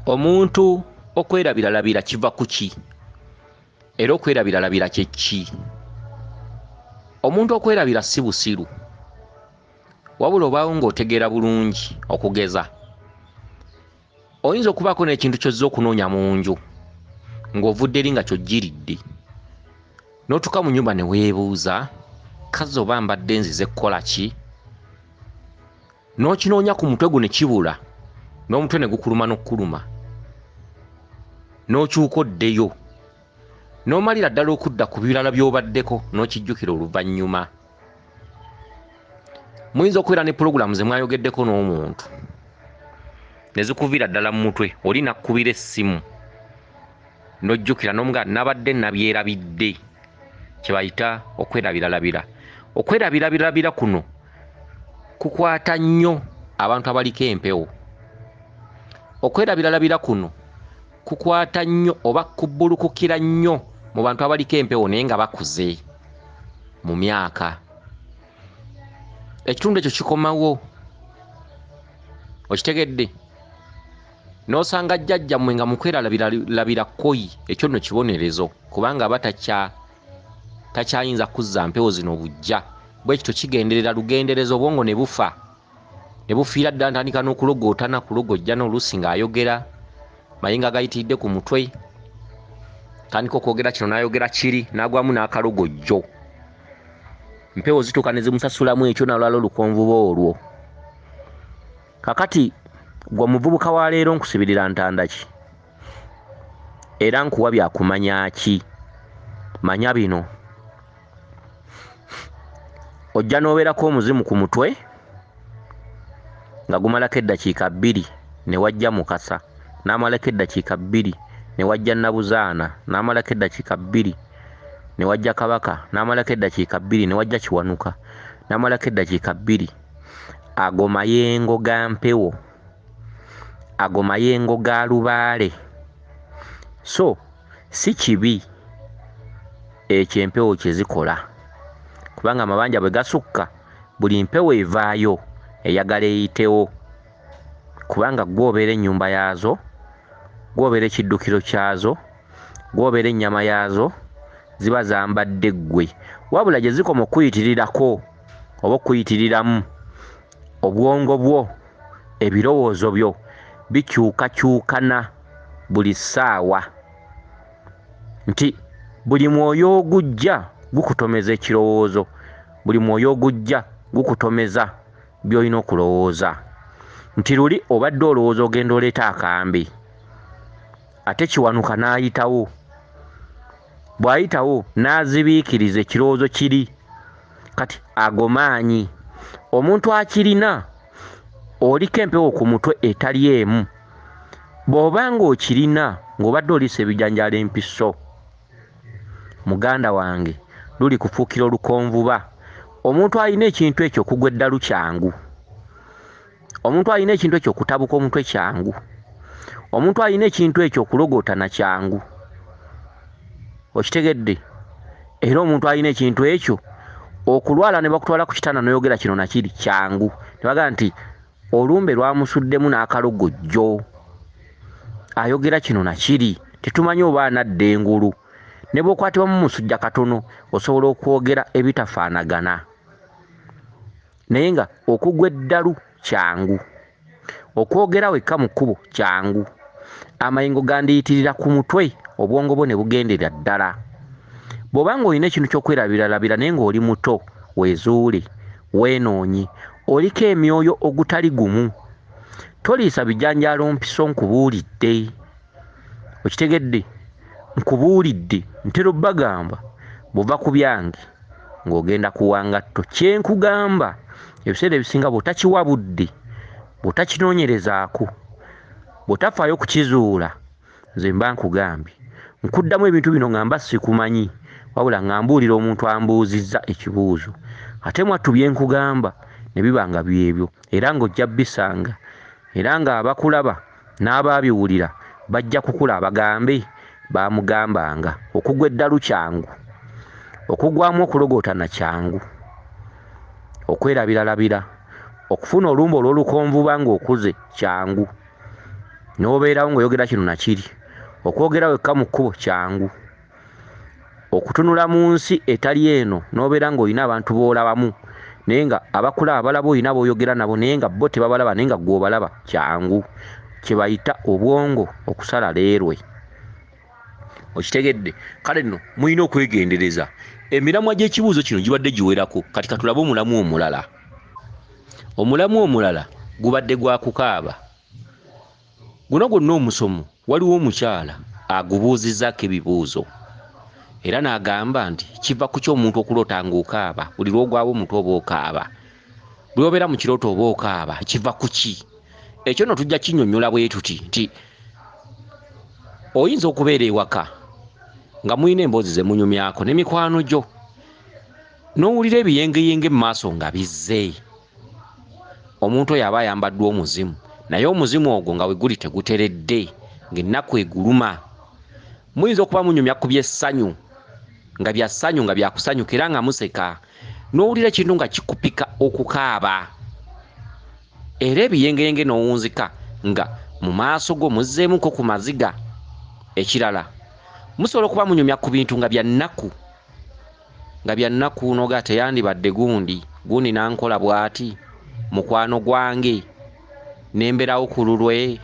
Omuntu okwerabiralabira kiva ku ki? Era okwerabiralabira kye ki? Omuntu okwerabira si busiru, wabula obaawo ng'otegeera bulungi. Okugeza, oyinza okubaako n'ekintu ky'ozze okunoonya mu nju ng'ovudde eri nga ky'ojjiridde, n'otuuka mu nnyumba ne weebuuza, kazzi oba mbadde nzize kukola ki? N'okinoonya ku mutwe gwo ne kibula, n'omutwe ne gukuluma n'okukuluma, n'okyuka oddeyo, n'omalira ddala okudda ku birala by'obaddeko n'okijjukira oluvannyuma. Muyinza okubeera ne pulogulaamu ze mwayogeddeko n'omuntu ne zikuviira ddala mu mutwe, oli n'akkubira essimu n'ojjukira n'omugamba nabadde nabyerabidde, kye bayita okwerabiralabira. Okwerabiralabira kuno kukwata nnyo abantu abaliko empewo. Okwerabiralabira kuno kukwata nnyo oba kubbulukukira nnyo mu bantu abaliko empewo naye nga bakuze mu myaka. Ekitundu ekyo kikomawo, okitegedde? N'osanga jjajjammwe nga mu kwerabiralabira kkoyi, ekyo nno kibonerezo kubanga aba takyayinza kuzza mpewo zino buggya. Bwe kityo kigenderera lugendereza obwongo ne bufa, ne bufiira ddala, ntandika n'okulogootana kulogojjana oluusi ng'ayogera mayinga gayitiridde ku mutwe, tandika okwogera kino n'ayogera kiri, n'agwamu n'akalogojjo. Mpewo zituuka ne zimusasulamu ekyo n'alwala olukonvuba olwo. Kakati gwe omuvubuka wa leero nkusibirira ntanda ki? Era nkuwa byakumanya ki? Manya bino. Ojja n'obeerako omuzimu ku mutwe nga gumalako eddakiika 2 ne wajja Mukasa, n'amalako eddakiika 2 ne wajja Nabuzaana, n'amalako eddakiika 2 ne wajja Kabaka, n'amalako eddakiika 2 ne wajja Kiwanuka, n'amalako eddakiika 2. Ago mayengo ga mpewo, ago mayengo ga lubaale. So si kibi ekyo empewo kye zikola, kubanga amabanja bwe gasukka buli mpewo evaayo eyagala eyitewo, kubanga ggwe obeera ennyumba yaazo, ggwe obeera ekiddukiro kyazo, ggwe obeera ennyama yaazo, ziba zambadde ggwe. Wabula gye zikoma okuyitirirako oba okuyitiriramu, obwongo bwo, ebirowoozo byo bikyukakyukana buli ssaawa, nti buli mwoyo ogujja gukutomeza ekirowoozo, buli mwoyo ogujja gukutomeza by'olina okulowooza. Nti luli obadde olowooza ogenda oleeta akambe, ate Kiwanuka n'ayitawo, bw'ayitawo n'azibiikiriza ekirowoozo kiri. Kati ago maanyi omuntu akirina, oliko empewo ku mutwe etali emu. Bw'oba ng'okirina ng'obadde oliisa ebijanjaalo empiso, muganda wange, luli kufuukira olukonvuba. Omuntu alina ekintu ekyo okugwa eddalu kyangu. Omuntu alina ekintu ekyo okutabuka omutwe kyangu. Omuntu alina ekintu ekyo okulogootana kyangu. Okitegedde? Era omuntu alina ekintu ekyo okulwala ne bakutwala ku kitanda n'oyogera kino na kiri kyangu. Ne bagamba nti olumbe lwamusuddemu n'akalogojjo, ayogera kino na kiri, tetumanyi oba anadda engulu. Ne bw'okwatibwamu musujja katono osobola okwogera ebitafaanagana, naye nga okugwa eddalu kyangu, okwogera wekka mu kkubo kyangu. Amayengo gandiyitirira ku mutwe, obwongo bwo ne bugendera ddala. Bw'oba ng'olina ekintu ky'okwerabiralabira naye ng'oli muto, weezuule, weenoonye, oliko emyoyo ogutali gumu. Toliisa bijanjaalo mpiso nkubuulidde. Okitegedde? Nkubuulidde, ntera obbagamba bw'ova ku byange ng'ogenda kuwangatto. Kye nkugamba ebiseera ebisinga bw'otakiwa budde, bw'otakinoonyerezaako, bw'otafaayo kukizuula, nze mba nkugambye. Nkuddamu ebintu bino nga mba sikumanyi, wabula nga mbuulira omuntu ambuuzizza ekibuuzo. Ate mwattu bye nkugamba ne biba nga byebyo, era ng'ojja bisanga, era ng'abakulaba n'abaabiwulira bajja kukula bagambe baamugambanga. Okugwa eddalu kyangu, okugwamu okulogootana kyangu, okwerabiralabira, okufuna olumbe olw'olukonvuba ng'okuze kyangu. N'obeerawo ng'oyogera kino nakiri. Okwogera wekka mu kkubo kyangu. Okutunula mu nsi etali eno n'obeera ng'olina abantu b'olabamu naye nga abakulaba balaba olina b'oyogera nabo naye nga bo tebabalaba naye nga ggwe obalaba kyangu. Kye bayita obwongo okusala leerwe. Okitegedde? Kale nno mulina okwegendereza. Emiramwa gy'ekibuuzo kino gibadde giwerako. Kati katulabe omulamwa omulala. Omulamwa omulala gubadde gwa kukaaba. Guno gwonna omusomo waliwo omukyala agubuuzizzaako ebibuuzo era n'agamba nti kiva ku ki omuntu okuloota ng'okaaba buli lw'ogwawo omutwe oba okaaba buli obeera mu kirooto oba okaaba kiva ku ki? Ekyo nno tujja kinnyonnyola bwe tuti nti oyinza okubeera ewaka nga mulina emboozi ze munyumyako ne mikwano gyo n'owulira ebiyengeyenge mu maaso nga bizze. Omuntu oyo aba ayambaddwa omuzimu naye omuzimu ogwo nga we guli teguteredde ng'ennaku eguluma. Muyinza okuba munyumya ku by'essanyu nga bya ssanyu nga bya kusanyuka era nga museka n'owulira ekintu nga kikupika okukaaba era ebiyengeyenge n'owunzika nga mu maaso go muzzeemuko ku maziga. Ekirala musobola okuba munyumya ku bintu nga bya nnaku nga bya nnaku n'ogaa teyandibadde gundi gundi n'ankola bw'ati mukwano gwange ne mbeerawo ku lulwe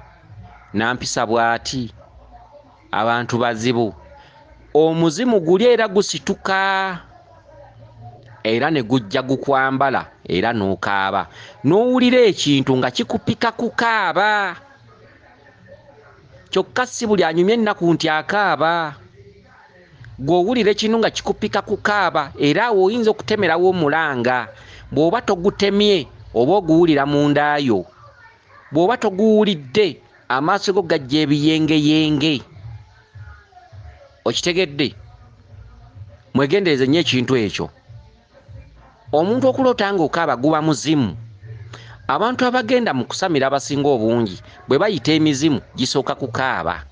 n'ampisa bw'ati abantu bazibu. Omuzimu guli era gusituka era ne gujja gukwambala era n'okaaba n'owulira ekintu nga kikupika kukaaba. Kyokka si buli anyumya ennaku nti akaaba. Ggwe owulira ekintu nga kikupika kukaaba era awo oyinza okutemerawo omulanga. Bw'oba togutemye oba oguwulira munda yo. Bw'oba toguwulidde amaaso go gajja ebiyengeyenge. Okitegedde? Mwegendereze nnyo ekintu ekyo. Omuntu okuloota ng'okaaba guba muzimu. Abantu abagenda mu kusamira abasinga obungi bwe bayita emizimu gisooka kukaaba.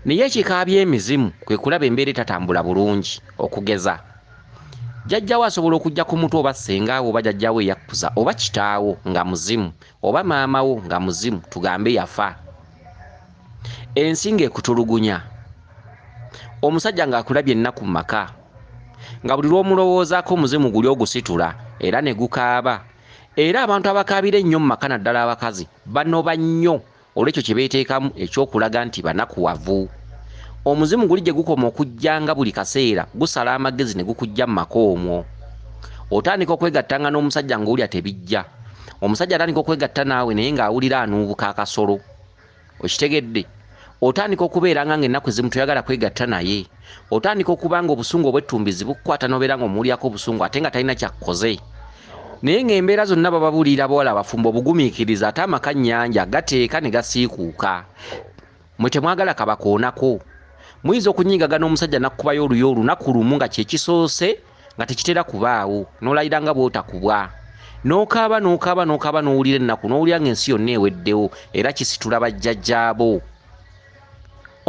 Naye ekikaabya emizimu kwe kulaba embeera etatambula bulungi. Okugeza, jjajjaawo asobola okujja ku mutwe oba ssengaawo oba jjajjaawo eyakkuza oba kitaawo nga muzimu oba maama wo nga muzimu tugambe yafa. Ensi ng'ekutulugunya. Omusajja ng'akulabye ennaku mu maka nga buli lw'omulowoozaako omuzimu guli ogusitula era ne gukaaba. Era abantu abakaabira ennyo mu maka naddala abakazi banoba nnyo olw'ekyo kye beeteekamu eky'okulaga nti banakuwavu. Omuzimu guli gye gukoma okujjanga buli kaseera gusala amagezi ne gukujja mu maka omwo. Otandika okwegattanga n'omusajja ng'owulira tebijja. Omusajja atandika okwegatta naawe naye ng'awulira anuubuka akasolo. Okitegedde? Otandika okubeeranga ng'ennaku ezimu toyagala kwegatta naye. Otandika okuba ng'obusungu obw'ettumbiizi bukukwata n'obeera ng'omuwulirako obusungu ate nga talina ky'akukoze. Naye ng'embeera zonna bababuulirira abawala abafumbo obugumiikiriza ate amaka nnyanja gateeka ne gasiikuuka. Mwe temwagala kabakoonako. Muyinza okunyiigagana omusajja n'akukubayo oluyi olunaku lumu nga kye kisoose nga tekitera kubaawo n'olayira nga bw'otakubwa. N'okaaba n'okaaba n'okaaba n'owulira ennaku n'owulira ng'ensi yonna eweddewo era kisitula bajjajjaabo.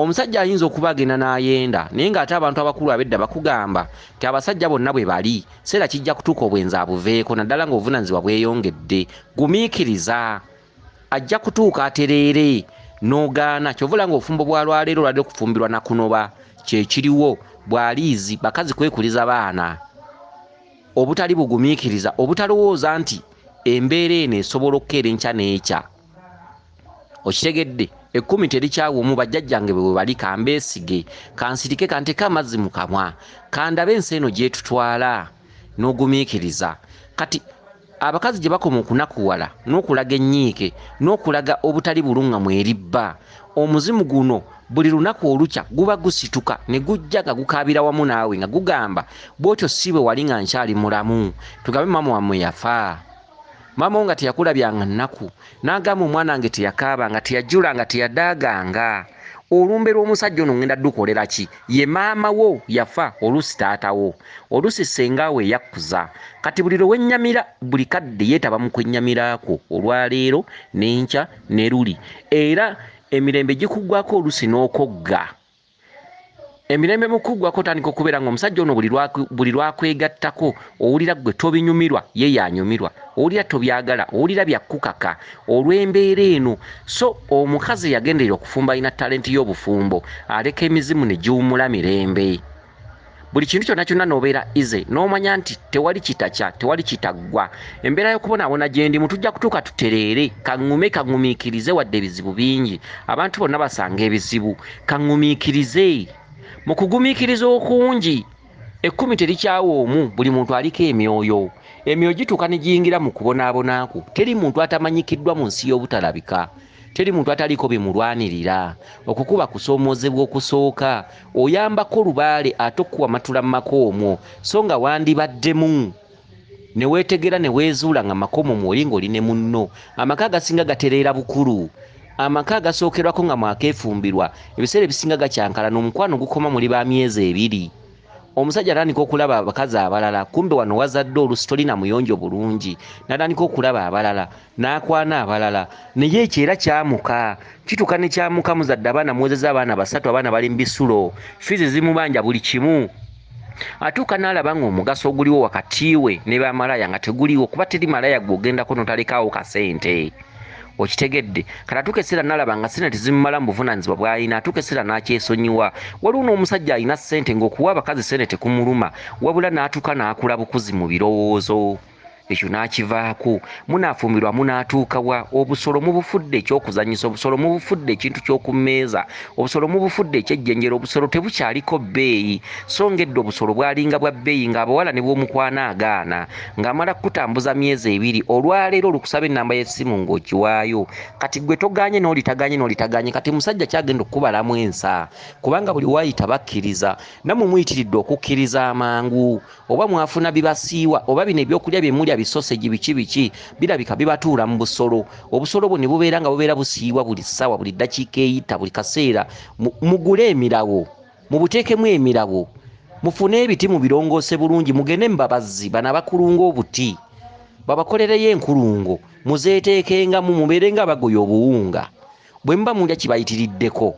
Omusajja ayinza okuba agenda n'ayenda naye ng'ate abantu abakulu ab'edda bakugamba nti abasajja bonna bwe bali kiseera kijja kutuuka obwenzi abuveeko naddala ng'obuvunaanyizibwa bweyongedde. Gumiikiriza. Ajja kutuuka atereere n'ogaana. Ky'ova olaba ng'obufumbo bwa lwaleero olwadde kufumbirwa na kunoba kye kiriwo bwa liizi bakazi kwekuliza baana. Obutali bugumiikiriza, obutalowooza nti embeera eno esobola okukeera enkya n'ekya. Okitegedde? Ekkumi terikyawa omu bajjajjange bwe bali kambeesige, kansirike kanteeke amazzi mu kamwa, kandabe ensi eno gy'etutwala n'ogumiikiriza. Kati abakazi gye bakoma okunakuwala n'okulaga ennyiike n'okulaga obutali bulungamu eri bba, omuzimu guno buli lunaku olukya guba gusituka ne gujja nga gukaabira wamu naawe nga gugamba bw'otyo si bwe wali nga nkyali mulamu. Tugambe maama wammwe yafa. Maama wo nga teyakulabyanga nnaku n'agamba omwana wange teyakaabanga, teyajulanga, teyadaaganga. Olumbe lw'omusajja ono ŋŋenda ddukolera ki? Ye maama wo yafa, oluusi taata wo, oluusi ssenga wo eyakkuza. Kati buli lwe wennyamira buli kadde yeetaba mu kwennyamira kwo olwaleero n'enkya ne luli. Era emirembe gikuggwaako oluusi n'okogga. Emirembe mu kuggwako otandika okubeera ng'omusajja ono buli lwakwegattako owulira ggwe tobinyumirwa, ye yanyumirwa, owulira tobyagala, owulira byakkukaka olw'embeera eno. So omukazi yagenderera okufumba alina talenti y'obufumbo, aleka emizimu ne giwummula mirembe. Buli kintu kyonna kyonna n'obeera easy, n'omanya nti tewali kitakya, tewali kitaggwa. Embeera y'okubonaabona gye ndimu tujja kutuuka tutereere, kaŋŋume kaŋŋumiikirize wadde ebizibu bingi. Abantu bonna basanga ebizibu, kaŋŋumiikirize. Mu kugumiikiriza okungi, ekkumi terikyawa omu, buli muntu aliko emyoyo. Emyoyo gituuka ne giyingira mu kubonaabona kwo. Teri muntu atamanyikiddwa mu nsi y'obutalabika. Teri muntu ataliiko bimulwanirira. Okukuba kusoomoozebwa okusooka, oyambako lubaale ate okuwa matula mu maka omwo, so nga wandibaddemu. Ne weetegera ne weezuula nga maka omwo mw'oli ng'oli ne munno. Amaka agasinga gatereera bukulu. Amaka agasookerwako nga mwakeefumbirwa, ebiseera ebisinga gakyankalana, omukwano gukoma muli ba myezi ebiri. Omusajja atandika okulaba abakazi abalala, kumbe wano wazadde olusi tolina muyonjo bulungi, n'atandika okulaba abalala, n'akwana abalala, naye ekyo era kyamuka, kituuka ne kyamuka, muzadde abaana, muwezezza abaana basatu, abaana bali mu bisulo, fiizi zimubanja buli kimu. Atuuka n'alaba ng'omugaso oguliwo wakati we ne bamalaaya nga teguliwo, kuba teri malaaya gw'ogendako n'otalekaawo kasente. Okitegedde? Kati atuuka ekiseera n'alaba nga ssente tezimumala mu buvunaanyizibwa bw'alina, atuuka ekiseera n'akyesonyiwa. Waliwo n'omusajja alina ssente ng'okuwa abakazi ssente tekumuluma, wabula n'atuuka n'akula bukuzi mu birowoozo. Ekyo n'akivaako. Munaafumbirwa munaatuuka wa? Obusolo mubufudde eky'okuzannyisa, obusolo mubufudde ekintu ky'oku mmeeza, obusolo mubufudde ekyejjenjero, obusolo tebukyaliko bbeeyi. So ng'edda obusolo bwalinga bwa bbeeyi ng'abawala ne bw'omukwana agaana, ng'amala kukutambuza myezi ebiri, olwaleero olukusaba ennamba y'essimu ng'ogiwaayo. Kati ggwe togaanye n'oli tagaanye n'oli tagaanye, kati musajja kyagenda okukubalamu ensa, kubanga buli waayita bakkiriza. Nammwe muyitiridde okukkiriza amangu, oba mwafuna bibasiiwa, oba bino ebyokulya bye mulya bisoseji biki biki birabika bibatuula mu busolo. Obusolo bwo ne bubeera nga bubeera busiiwa buli ssaawa, buli ddakiika eyita, buli kaseera. Mugule emirawo, mubuteekemu emirawo, mufune ebiti mubirongoose bulungi, mugende mu babazzi bano abakulunga obuti, babakolereyo enkulungo, muzeeteekengamu, mubeere nga abagoya obuwunga. Bwe muba mulya kibayitiriddeko.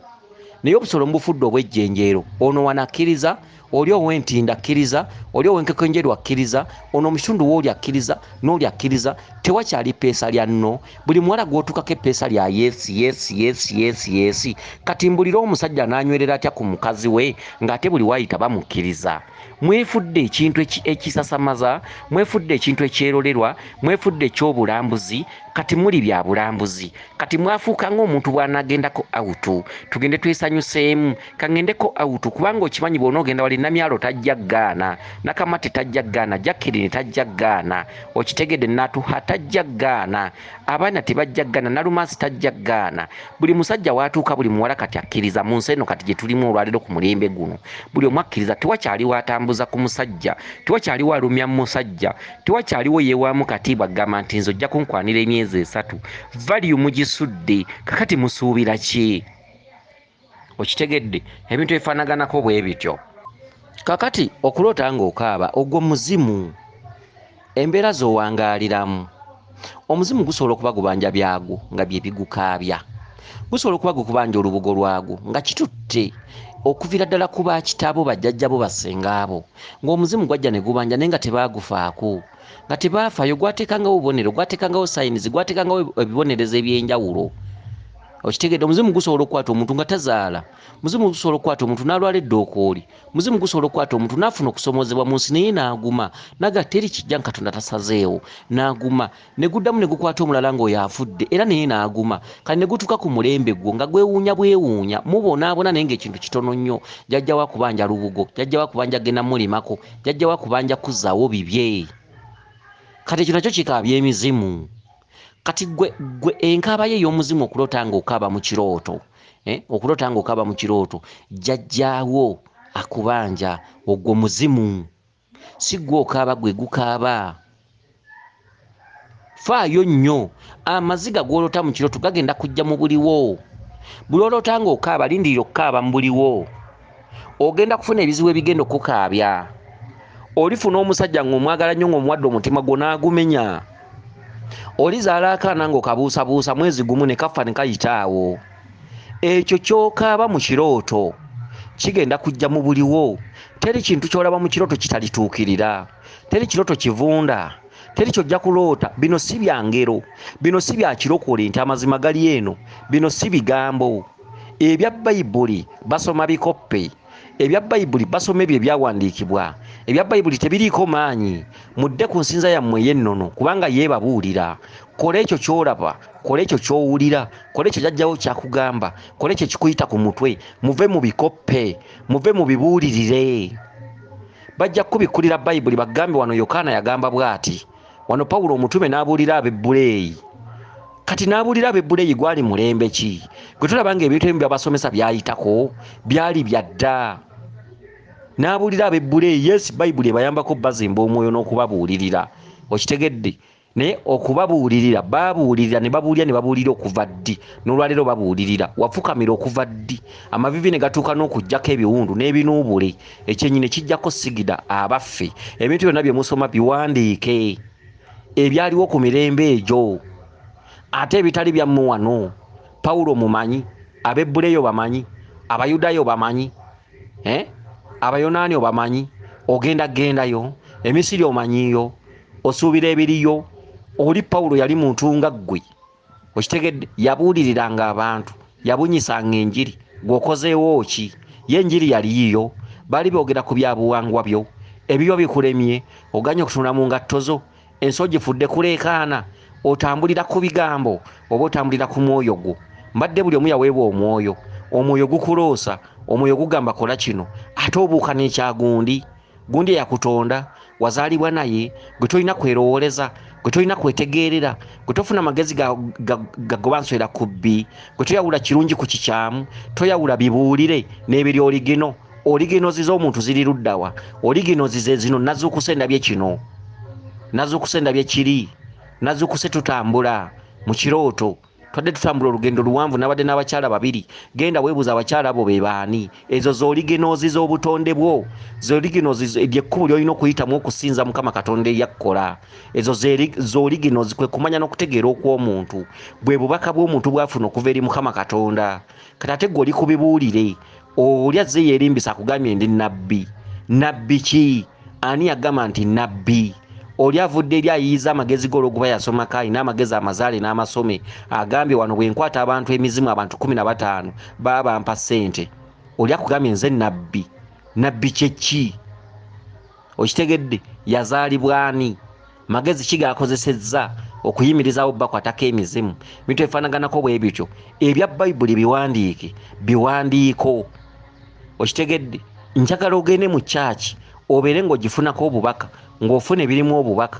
Naye obusolo mubufudde obw'ejjenjeero. Ono wano akkiriza, oli ow'entinda akkiriza, oli ow'enkoko enjeru akkiriza, ono mu kitundu w'oli akkiriza, n'oli akkiriza, tewakyali ppeesa lya nno. Buli muwala gw'otuukako eppeesa lya yeesi, yeesi, yeesi, yeesi, yeesi. Kati mbulira omusajja n'anywerera atya ku mukazi we ng'ate buli waayita bamukkiriza. Mwefudde ekintu ekisasamaza, mwefudde ekintu ekyerolerwa, mwefudde ekyobulambuzi, kati muli bya bulambuzi. Kati mwafuuka ng'omuntu bw'anaagendako awutu, tugende twesanyuseemu, kaŋŋendeko awutu, kubanga okimanyi bw'onoogenda wali Namyalo tajja ggaana, Nakamate tajja ggaana, Jacqueline tajja ggaana, okitegedde, Natuha tajja ggaana, abaana tebajja ggaana, Nalumansi tajja ggaana. Buli musajja w'atuuka, buli muwala kati akkiriza mu nsi eno kati gye tulimu olwaleero ku mulembe guno. Buli omu akkiriza, tewakyaliwo atambuza ku musajja, tewakyaliwo alumya mu musajja, tewakyaliwo yeewaamu katiibwa agamba nti nze ojja kunkwanira emyezi esatu. Value mugisudde, kakati musuubira ki? Okitegedde? Ebintu ebifaanaganako bwe bityo. Kakati okuloota ng'okaaba ogwo muzimu, embeera z'owangaaliramu. Omuzimu gusobola okuba gubanja byagwo nga bye bigukaabya. Gusobola okuba gukubanja olubugo lwagwo nga kitutte okuviira ddala ku bakitaabo, bajjajjabo, bassengaabo, ng'omuzimu gwajja ne gubanja naye nga tebaagufaako, nga tebaafaayo, gwateekangawo obubonero, gwateekangawo sayinizi, gwateekangawo ebibonerezo eby'enjawulo. Okitegedde? Omuzimu gusobola okukwata omuntu nga tazaala, muzimu gusobola okukwata omuntu n'alwala eddookooli, muzimu gusobola okukwata omuntu n'afuna okusomoozebwa mu nsi naye n'aguma, n'agamba teri kijja nga Katonda tasazeewo, n'aguma. Ne guddamu ne gukwata omulala ng'oyo afudde era naye n'aguma. Kati ne gutuuka ku mulembe gwo nga gwewuunya bwewuunya, mubonaabona naye ng'ekintu kitono nnyo. Jjajja wa kubanja lubugo, jjajja wa kubanja genda mulimako, jjajja wa kubanja kuzzaawo bibye. Kati ekyo nakyo kikaabya emizimu. Kati gwe enkaaba ye ey'omuzimu okuloota ng'okaaba mu kirooto, okuloota ng'okaaba mu kirooto, jjajjaawo akubanja ogwo muzimu. Si ggwe okaaba, gwe gukaaba. Faayo nnyo, amaziga g'oloota mu kirooto gagenda kujja mu buliwo. Buli oloota ng'okaaba, lindirira okukaaba mu buliwo. Ogenda kufuna ebizibu ebigenda okukaabya. Olifuna omusajja ng'omwagala nnyo ng'omuwadde omutima gwo n'agumenya. Olizaala akaana ng'okabuusabuusa mwezi gumu ne kafa ne kayita awo. Ekyo ky'okaaba mu kirooto Kigenda kujja mu buliwo. Teri kintu ky'olaba mu kirooto kitalituukirira. Teri kirooto kivunda. Teri ky'ojja kuloota. Bino si bya ngero. Bino si bya kirokole nti amazima gali eno. Bino si bigambo. Ebya Bayibuli basoma bikoppe. Ebya Bayibuli basoma ebyo ebyawandiikibwa. Ebya Bayibuli tebiriiko maanyi. Mudde ku nsinza yammwe ey'ennono kubanga yeebabuulira. Kola ekyo ky'olaba, kola ekyo ky'owulira, kola ekyo jjajjawo ky'akugamba, kola ekyo ekikuyita ku mutwe. Muve mu bikoppe, muve mu bibuulirire. Bajja kukubikkulira Bayibuli bagambe wano Yokaana yagamba bw'ati. Wano Pawulo omutume n'abuulira ab'Ebbuleeyi. Kati n'abuulira ab'Ebbuleeyi gwali mulembe ki? Gwe tulaba ng'ebintu ebimu by'abasomesa byayitako, byali bya dda. N'abuulira ab'Ebbuleeyi, yes, Bayibuli ebayambako bazimba omwoyo n'okubabuulirira. Okitegedde? Naye okubabuulirira, baabuulirira ne babuulira ne babuulira okuva ddi? N'olwaleero babuulirira. Wafukamira okuva ddi? Amaviivi ne gatuuka n'okuggyako ebiwundu n'ebinuubule. Ekyenyi ne kijjako sigida abaffe. Ebintu byonna bye musoma biwandiike. Ebyaliwo ku mirembe egyo. Ate ebitali byammwe wano. Pawulo mumanyi, ab'Ebbuleeyo bamanyi, Abayudayo bamanyi, Abayonaani obamanyi, ogenda gendayo, Emisiri omanyiiyo, osuubira ebiriyo. Oli Pawulo yali muntu nga ggwe. Okitegedde? Yabuuliriranga abantu, yabunyisanga enjiri. Gw'okozeewo ki? Ye enjiri yali yiyo. Baali boogera ku bya buwangwa byo. Ebibyo bikulemye, oganye okutunula mu ngatto zo. Ensi ogifudde kuleekaana. Otambulira ku bigambo oba otambulira ku mwoyo gwo. Mbadde buli omu yaweebwa omwoyo. Omwoyo gukuloosa, omwoyo gugamba kola kino. Ate obuuka n'ekyagundi. Gundi eyakutonda, wazaalibwa naye, gwe tolina kwerowooleza, gwe tolina kwetegeerera, gwe tofuna magezi gagoba nswera ku bbi, gwe toyawula kirungi ku kikyamu, toyawula bibuulire n'ebiri oligino. Oliginozi z'omuntu ziri luddawa? Oliginozi ze zino, nazuukuse ndabye kino, nazuukuse ndabye kiri, nazuukuse tutambula mu kirooto. Twadde tutambula olugendo luwanvu, nabadde n'abakyala babiri. Genda weebuuze abakyala abo be baani. Ezo z'oliginozi z'obutonde bwo. Z'oliginozi ly'ekkubo ly'olina okuyitamu okusinza Mukama Katonda eyakkola. Ezo z'oliginozi kwe kumanya n'okutegeera okw'omuntu. Bwe bubaka bw'omuntu bw'afuna okuva eri Mukama Katonda. Kati ate ggwe oli ku bibuulire. Oli azze yeerimbisa akugambye ndi nabbi. Nabbi ki? Ani yagamba nti nabbi? Oli avudde eri ayiyiza amagezi ge olw'okuba yasomako alina amagezi amazaale n'amasome. Agambye wano bwe nkwata abantu emizimu abantu 15 baba bampa ssente. Oli akugambye nze nabbi. Nabbi kye ki? Okitegedde? Yazaalibwa ani? Magezi ki g'akozesezza okuyimirizaawo bakwatako emizimu? Ebintu ebifaanaganako bwe bityo. Ebya Bayibuli biwandiike, biwandiiko. Okitegedde? Njagala ogende mu kyaki obeere ng'ogifunako obubaka, ng'ofuna ebirimu obubaka.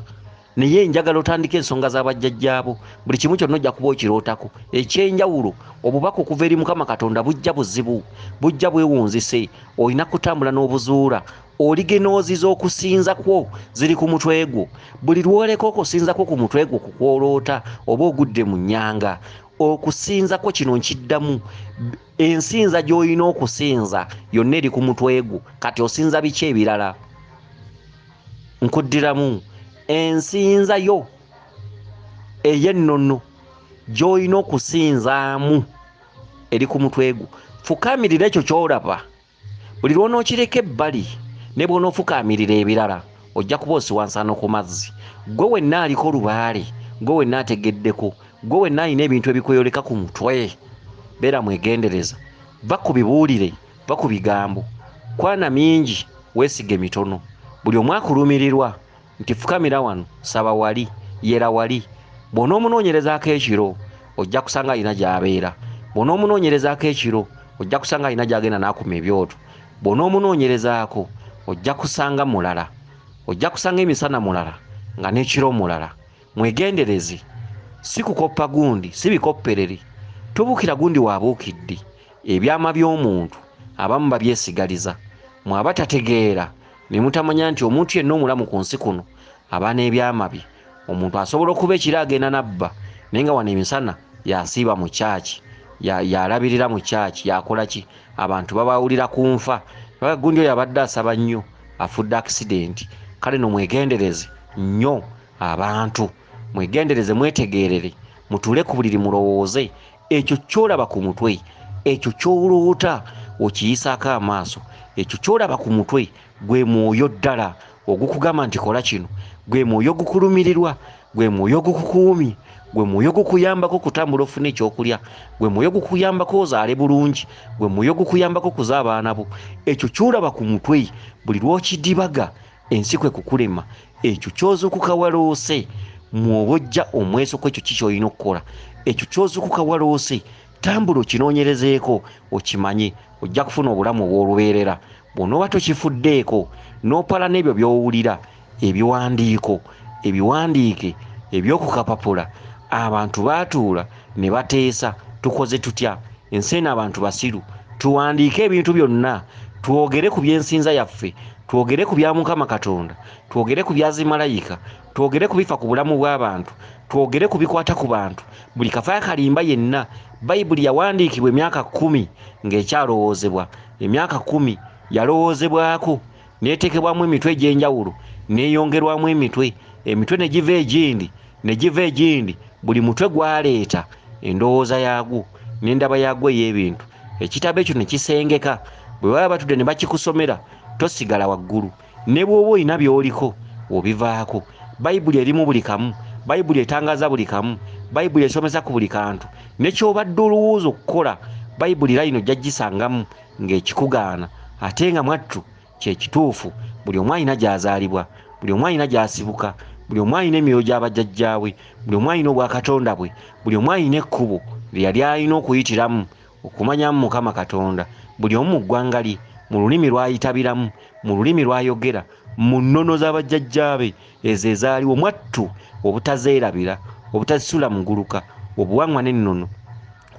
Naye njagala otandike ensonga z'abajjajjaabo. Buli kimu kyonna ojja kuba okirootako. Ekyenjawulo, obubaka okuva eri Mukama Katonda bujja buzibu, bujja bwewunzise. Olina kutambula n'obuzuula. Oligenoozi z'okusinza kwo ziri ku mutwe gwo. Buli lw'oleka okusinza kwo ku mutwe gwo kukwoloota oba ogudde mu nnyanga. Okusinza kwo kino nkiddamu. Ensinza gy'olina okusinza yonna eri ku mutwe gwo. Kati osinza biki ebirala? Nkuddiramu. Ensinza yo ey'ennono gy'olina okusinzaamu eri ku mutwe gwo. Fukaamirira ekyo ky'olaba. Buli lw'onookireka ebbali ne bw'onoofukaamirira ebirala ojja kuba osiwa nsaano ku mazzi. Ggwe wenna aliko lubaale, ggwe wenna ategeddeko, ggwe wenna alina ebintu ebikweyoleka ku mutwe. Beera mwegendereza. Va ku bibuulire, va ku bigambo. Kwana mingi, weesige mitono. Buli omu akulumirirwa nti fukamira wano, saba wali, yera wali. Bw'onoomunoonyerezaako ekiro, ojja kusanga alina gy'abeera. Bw'onoomunoonyerezaako ekiro, ojja kusanga alina gy'agenda n'akuma ebyoto. Bw'onoomunoonyerezaako, ojja kusanga mulala. Ojja kusanga emisana mulala nga n'ekiro mulala. Mwegendereze. Si kukoppa gundi, si bikopperere. Tobuukira gundi w'abuukidde. Ebyama by'omuntu abamu babyesigaliza. Mwe abatategeera ne mutamanya nti omuntu yenna omulamu ku nsi kuno aba n'ebyama bye. Omuntu asobola okuba ekiro agenda n'abba, naye nga wano emisana yasiiba mu kyaki, yalabirira mu kyaki, yakola ki? Abantu babawulira ku nfa. Gundi oyo abadde asaba nnyo, afudde accident. Kale no mwegendereze nnyo abantu. Mwegendereze, mwetegeerere, mutuule ku buliri mulowooze. Ekyo ky'olaba ku mutwe, ekyo ky'oloota. Okiyisaako amaaso. Ekyo ky'olaba ku mutwe gwe mwoyo ddala ogukugamba nti kola kino, gwe mwoyo ogukulumirirwa, gwe mwoyo ogukukuumye, gwe mwoyo ogukuyambako okutambula ofune ekyokulya, gwe mwoyo ogukuyambako ozaale bulungi, gwe mwoyo ogukuyambako okuza abaana bo. Ekyo ky'olaba ku mutwe buli lw'okidibaga ensi kwe kukulema. Ekyo ky'ozuukuka waloose mwoba ojja omweso ku ekyo ki ky'olina okukola. Ekyo ky'ozuukuka waloose tambula okinoonyerezeeko okimanye, ojja kufuna obulamu obw'olubeerera. Bw'onooba tokifuddeeko n'opala n'ebyo by'owulira, ebiwandiiko ebiwandiike eby'oku kapapula, abantu baatuula ne bateesa, tukoze tutya? Ensi eno abantu basiru. Tuwandiike ebintu byonna, twogere ku by'ensinza yaffe, twogere ku bya Mukama Katonda, twogere ku bya zimalayika, twogere ku bifa ku bulamu bw'abantu, twogere ku bikwata ku bantu. Buli kafa kalimba yenna. Bayibuli yawandiikibwa emyaka 10 ng'ekyalowoozebwa. Emyaka 10 yalowoozebwako, n'eteekebwamu emitwe egy'enjawulo, n'eyongerwamu emitwe, emitwe ne giva egindi, ne giva egindi. Buli mutwe gwaleeta endowooza yaagwo n'endaba yaagwo ey'ebintu. Ekitabo ekyo ne kisengeka. Bwe baba batudde ne bakikusomera, tosigala waggulu. Ne bw'oba olina by'oliko, obivaako. Bayibuli erimu buli kamu. Bayibuli etangaaza buli kamu. Bayibuli esomesa ku buli kantu. Ne ky'obadde olowooza okukola, Bayibuli layini ojja gisangamu ng'ekikugaana. Ate nga mwattu kye kituufu. Buli omu alina gy'azaalibwa, buli omu alina gy'asibuka, buli omu alina emyoyo gy'abajjajjaawe, buli omu alina obwakatonda bwe, buli omu alina ekkubo lye yali alina okuyitiramu okumanyamu Mukama Katonda. Buli omu mu ggwanga lye, mu lulimi lw'ayitabiramu, mu lulimi lw'ayogera, mu nnono z'abajjajjaabe ezo ezaaliwo mwattu obutazeerabira, obutazisuula muguluka. Obuwangwa n'ennono.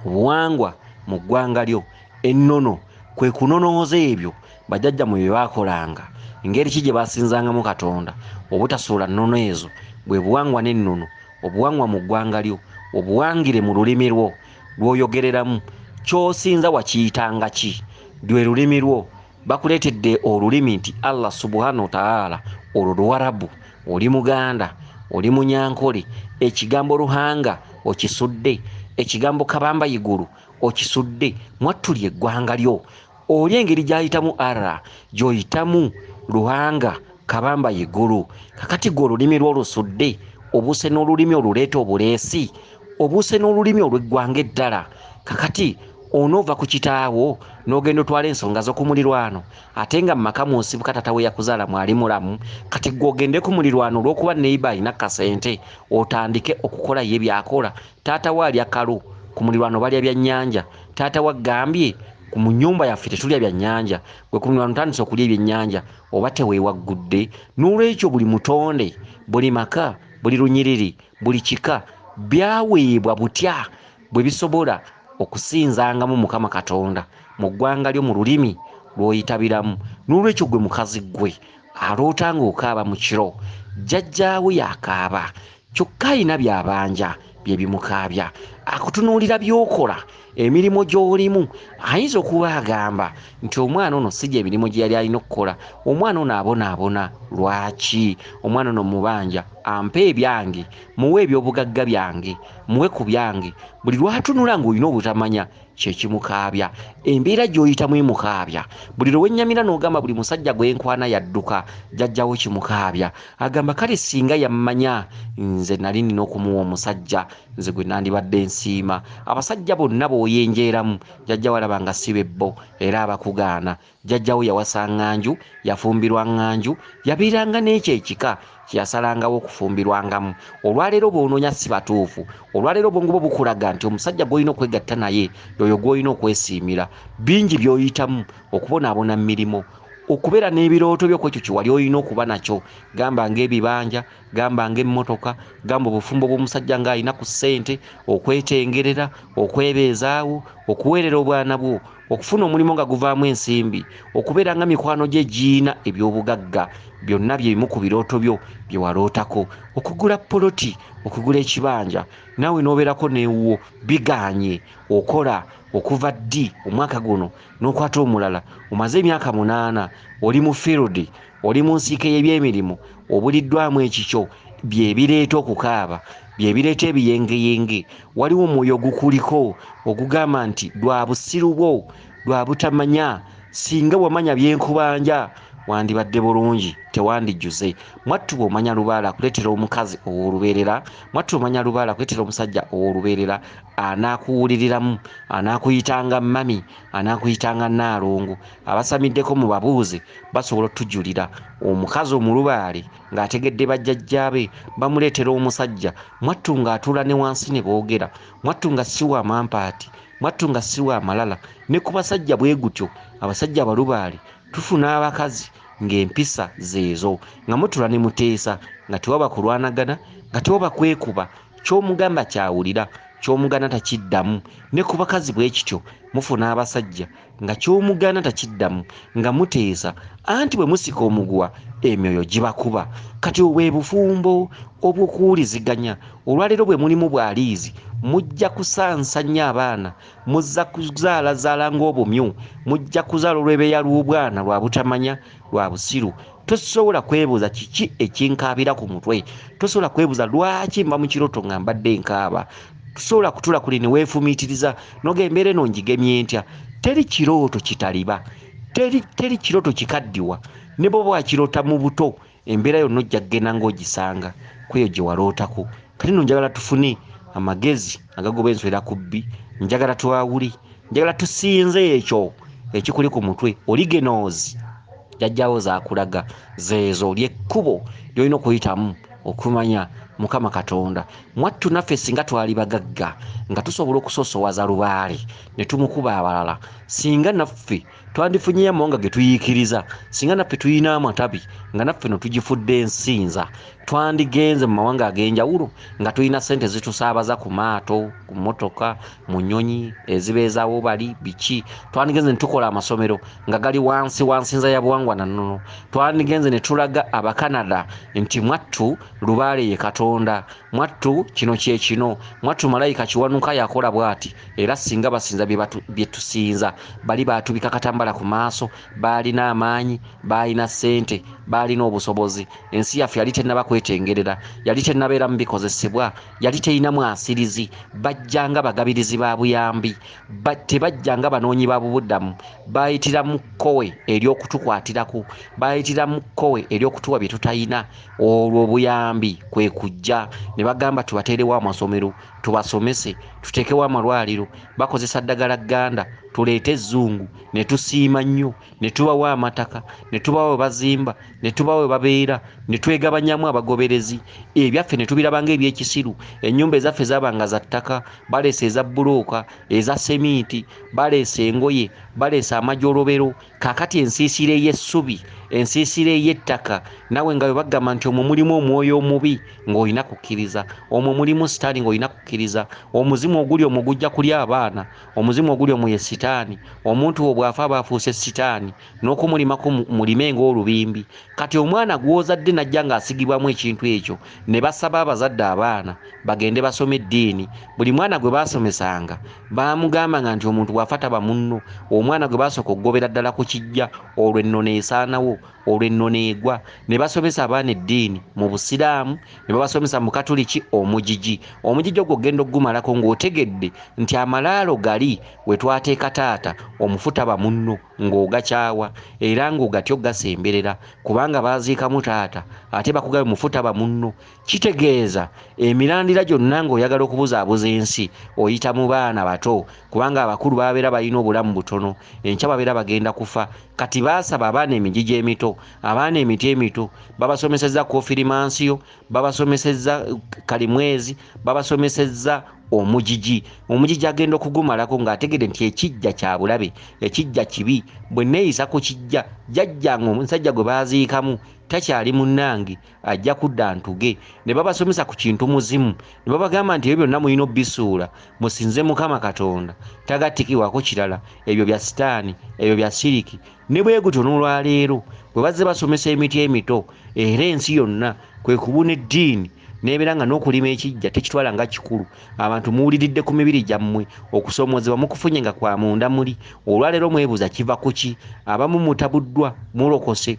Obuwangwa mu ggwanga lyo, ennono kwe kunonooza ebyo bajjajjammwe bye baakolanga, engeri ki gye baasinzangamu Katonda. Obutasuula nnono ezo bwe buwangwa n'ennono. Obuwangwa mu ggwanga lyo, obuwangire mu lulimi lwo lw'oyogereramu. Ky'osinza wakiyitanga ki? Lwe lulimi lwo. Bakuleetedde olulimi nti Allah subhanahu wa ta'ala, olwo Luwarabu, oli Muganda, oli Munyankole, ekigambo Ruhanga okisudde, ekigambo Kabamba Igulu okisudde. Mwattu lye ggwanga lyo. Oli engeri gy'ayitamu Allah, gy'oyitamu Ruhanga, Kabamba Igulu. Kakati gwe olulimi lwo olusudde, obuuse n'olulimi oluleeta obuleesi, obuuse n'olulimi olw'eggwanga eddala. Kakati onoova ku kitaawo n'ogenda otwala ensonga zo ku mulirwano, ate nga mu maka mw'osibuka taata we yakuzaala mwali mulamu. Kati gwe ogende ku mulirwano olw'okuba neighbor alina kasente, otandike okukola ye by'akola. Taata we alya kalu, ku mulirwano balya byannyanja. Taata we agambye mu nnyumba yaffe tetulya byannyanja, gwe ku mulirwano otandise okulya ebyennyanja, oba teweewaggudde. N'olwekyo buli mutonde, buli maka, buli lunyiriri, buli kika byaweebwa butya bwe bisobola okusinzangamu Mukama Katonda mu ggwanga lyo, mu lulimi lw'oyitabiramu. N'olwekyo gwe mukazi ggwe aloota ng'okaaba mu kiro, jjajjaawo yakaaba, kyokka alina by'abanja bye bimukaabya. Akutunuulira by'okola, emirimu gy'olimu. Ayinza okuba agamba nti omwana ono si gy'emirimu gye yali alina okukola, omwana ono abonaabona lwaki? Omwana ono mubanja, ampe ebyange, muwe ebyobugagga byange, muwe ku byange. Buli lw'atunula ng'olina obutamanya kye kimukaabya, embeera gy'oyitamu emukaabya. Buli lwe wennyamira n'ogamba buli musajja gwe nkwana yadduka, jjajjawo kimukaabya. Agamba kale singa yammanya nze nali nina okumuwa omusajja, nze gwe nandibadde nsiima. Abasajja bonna b'oyenjeeramu jjajjawo alaba nga si bebbo era abakugaana. Jjajjawo yawasa ŋŋanju, yafumbirwa ŋŋanju, yabeeranga n'ekyo ekika kye yasalangawo okufumbirwangamu. Olwaleero bw'onoonya si batuufu. Olwaleero obwongo bwo bukulaga nti omusajja gw'olina okwegatta naye y'oyo gw'olina okwesiimira. Bingi by'oyitamu okubonaabona mu mirimu, okubeera n'ebirooto byo ku ekyo kye wali olina okuba nakyo, gamba ng'ebibanja, gamba ng'emmotoka, gamba obufumbo bw'omusajja ng'alina ku ssente, okwetengerera, okwebeezaawo, okuweerera obwana bwo, okufuna omulimu nga guvaamu ensimbi, okubeera nga mikwano gye giina ebyobugagga, byonna bye bimu ku birooto byo bye walootako. Okugula poloti, okugula ekibanja, naawe n'obeerako n'ewuwo, bigaanye. Okola okuva ddi omwaka guno n'okwata omulala, omaze emyaka 8, oli mu field, oli mu nsiike y'ebyemirimu, obuliddwamu ekikyo. Bye bireeta okukaaba, bye bireeta ebiyengeyenge. Waliwo omwoyo ogukuliko ogugamba nti lwa busiru bwo Lwa butamanya. Singa wamanya byenkubanja wandibadde bulungi, tewandijjuze. Mwattu bw'omanya lubaale akuleetera omukazi ow'olubeerera, mwattu omanya lubaale akuleetera omusajja ow'olubeerera, anaakuwuliriramu, anaakuyitanga mami, anaakuyitanga nnaalongo. Abasamiddeko mu babuuze basobola otujulira. Omukazi omulubaale ng'ategedde bajjajjaabe bamuleetera omusajja, mwattu ng'atuula ne wansi ne boogera, mwattu nga si wa mampaati, mwattu nga si wa malala. Ne ku basajja bwe gutyo, abasajja abalubaale tufuna abakazi ng'empisa zeezo, nga mutula ne muteesa, nga tewaba kulwanagana, nga tewaba kwekuba, ky'omugamba kyawulira, ky'omugana takiddamu. Ne ku bakazi bwe kityo mufuna abasajja nga ky'omugana takiddamu, nga muteesa, anti bwe musika omuguwa emyoyo gibakuba. Kati obwe bufumbo obw'okuwuliziganya olwaleero bwe mulimu bwaliizi, mujja kusansa nnyo abaana, muzza kuzaalazaala ng'obumyu, mujja kuzaala olw'ebeeya lw'obwana lwa butamanya, lwa busiru. Tosobola kwebuuza kiki ekinkaabira ku mutwe, tosobola kwebuuza lwaki nva mu kirooto nga mbadde nkaaba, tosobola kutuula kuli ne weefumiitiriza n'oga embeera eno ngigemye ntya. Teri kirooto kitaliba, teri kirooto kikaddiwa. Ne bw'oba wakiroota mu buto, embeera yonna ojja kugenda ng'ogisanga ku eyo gye walootako. Kati nno njagala tufune amagezi agagoba enswera ku bbi, njagala twawule, njagala tusinze ekyo ekikuli ku mutwe. Oligenoozi jjajjaawo zaakulaga zeezo, ly'ekkubo ly'olina okuyitamu okumanya Mukama Katonda. Mwattu naffe singa twali bagagga nga tusobola okusosowaza lubaale ne tumukuba abalala, singa naffe twandifunyeyo amawanga ge tuyiikiriza, singa naffe tulina amatabi nga naffe no tugifudde ensinza, twandigenze mu mawanga ag'enjawulo nga tulina ssente zitusaabaza ku maato, ku mmotoka, mu nnyonyi ezibeezaawo bali biki. Twandigenze ne tukola amasomero nga gali wansi wa nsinza ya buwangwa na nnono. Twandigenze ne tulaga Abakanada nti mwattu lubaale ye Katonda, mwattu kino kye kino, mwattu malayika Kiwanuka yakola bw'ati. Era singa basinza bye tusinza, bali baatubika katambala ku maaso, baalina amaanyi, baalina ssente, baalina obusobozi. Ensi yaffe yali tennaba kwetengerera, yali tennabeera mu bikozesebwa, yali terina mwasirizi. Bajjanga bagabirizi ba buyambi, tebajjanga banoonyi ba bubuddamu. Baayitira mu kkowe ery'okutukwatirako, baayitira mu kkowe ery'okutuwa bye tutayina. Olwo obuyambi kwe kujja ne bagamba tubateerewo amasomero, tubasomese, tuteekewo amalwaliro, bakozesa ddagala gganda, tuleete ezzungu. Ne tusiima nnyo, ne tubawa amataka, ne tubawa we bazimba, ne tubawa we babeera, ne twegabanyamu abagoberezi. Ebyaffe ne tubiraba ng'ebyekisiru. Ennyumba ezaffe zaabanga za ttaka, baleese eza bbulooka, eza seminti, baleese engoye, baleese amajolobero. Kaakati ensiisira ey'essubi, ensiisira ey'ettaka, nawe nga bwe bagamba nti omwo mulimu omwoyo omubi ng'olina kukkiriza, omwo mulimu sitaani ng'olina kukkiriza, omuzimu oguli omwo gujja kulya abaana, omuzimu oguli omwo ye sitaani. Omuntu wo bw'afa aba afuuse sitaani, n'okumulimako mulime ng'olubimbi. Kati omwana gw'ozadde n'ajja ng'asigibwamu ekintu ekyo, ne basaba abazadde abaana bagende basome eddiini. Buli mwana gwe baasomesanga baamugambanga nti omuntu bw'afa taba munno. Omwana gwe baasooka okugobera ddala ku kijja, olwo ennono esaanawo, olwo ennono egwa. Ne basomesa abaana eddiini mu Busiraamu, ne babasomesa mu Katuliki omugigi. Omugigi ogwo ogenda okugumalako ng'otegedde nti amalaalo gali we twateeka taata, omufu taba munno, ng'ogakyawa era ng'ogatya ogasemberera, kubanga baaziikamu taata ate bakugambye mufu taba munno. Kitegeeza emirandira gyonna ng'oyagala okubuzaabuza ensi oyita mu baana bato, kubanga abakulu babeera balina obulamu butono, enkya babeera bagenda kufa. Kati baasaba abaana emigigi emito, abaana emiti emito, babasomesezza kofirimansiyo, babasomesezza kalimwezi, babasomesezza omugigi. Omugigi agenda okugumalako ng'ategedde nti ekijja kya bulabe, ekijja kibi. Bwe neeyisa ku kijja, jjajjange omusajja gwe baaziikamu takyali munnange, ajja kudda ntuge. Ne babasomesa ku kintu muzimu, ne babagamba nti ebyo byonna mulina obbisuula, musinze Mukama Katonda, tagattikibwako kirala, ebyo bya sitaani, ebyo bya siriki. Ne bwe gutyo n'olwaleero bwe bazze basomesa emiti emito, era ensi yonna kwe kubuna eddiini n'ebeera nga n'okulima ekijja tekitwala nga kikulu. Abantu muwuliridde ku mibiri gyammwe, okusoomoozebwa mukufunye nga kwa munda muli. Olwaleero mwebuuza kiva ku ki? Abamu mutabuddwa, mulokose,